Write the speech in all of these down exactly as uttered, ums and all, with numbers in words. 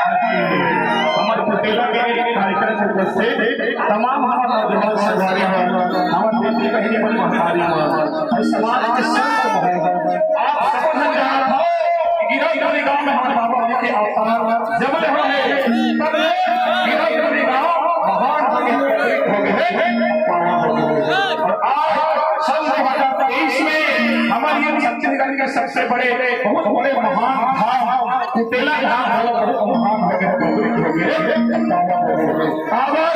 हमर कुटेला के कार्यक्रम में उपस्थित तमाम हमर नौजवान संगवारी मन, हमर बेटी बहिनी मन, महतारी मन, अउ समाज के संत मन, आप सबो झन जानत हव कि गिरौदपुरी गांव में हमर बाबा जी के अवतार जब ले होए हे, तब ले गिरौदपुरी गांव महान होके प्रतीक हो गए हे, पावन हो गए हे। और आज सन दो हज़ार तेईस में हमर ये छत्तीसगढ़ के सबसे बड़े, बहुत बड़े महान धाम कुटेला धाम हो, बहुत महान होके प्रतीक हो गए हे, पावन हो गए हे। काबर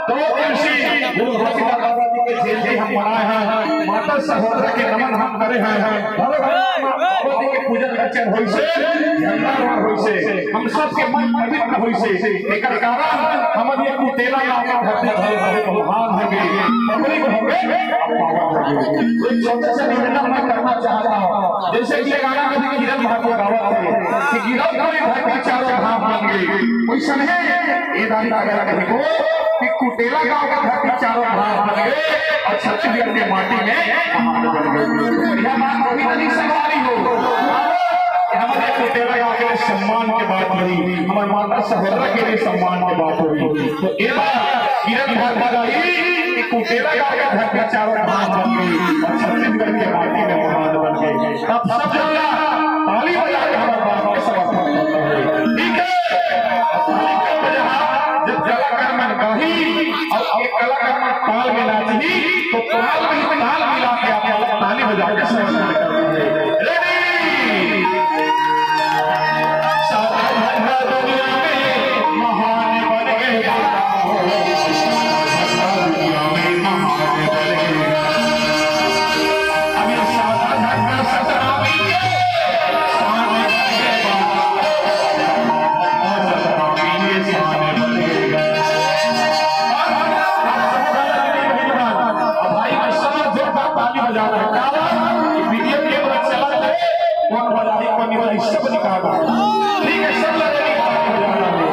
दो दिवसीय गुरु घासीदास बाबा जी के जयंती हम मनाए हन, माता सहोदरा के नमन हम करे हन, बाबा जी के पूजन अर्चन होइसे, झंडारोहण होइसे, हम सबके मन पवित्र होइसे। एकर कारण हमर ये कुटेला गांव के धरती धरे धरे भगवान होंगे, पब्लिक होंगे, अब पावन होंगे। तो एक छोटा सा निवेदन मैं करना चाहता हूँ, जैसे कि ये गाना अभी किरण भाटिया गावत हे कि गिरौदपुरी धरती चारों धाम बन गई, वैसन हे ये दारी का गाना कहीं को कि कुटेला गांव का धरती चारों धाम बन गए और छत्तीसगढ़ के माटी में महान बन गए। यह बात कभी नहीं संभाली हो। हमारे कुटेला गांव के लिए सम्मान की बात हुई, हमारे माता सहोदरा के लिए सम्मान की बात हुई। तो एक बार किरण भाटिया जी कि कुटेला गांव का धरती चारों धाम बन गई और छत्तीसगढ़ के माटी में महान बन गई। अब सब जगह ताली बजा के हमारे बाप के समर्थन करता है। ठीक है, ताली कब बजा? जब कलाकार मन गाही और एक कलाकार मन ताल में नाची, तो ताल में ताल मिला के आप लोग ताली बजा के समर्थन करते हैं। रेडी? सारा धंधा दुनिया में महान बन गया। सारा धंधा दुनिया में महान बन गया। अभी सारा धंधा सतनामी के शान बन गया। सतनामी के शान बन गया। अब भाई, मैं सब जोरदार ताली बजा रहे हैं। कारण कि वीडियो कैमरा चला है, कौन बजाही, कौन नहीं बजाही, सब निकाल रहे हैं। ठीक है, सब लगे ताली बजा रहे हैं।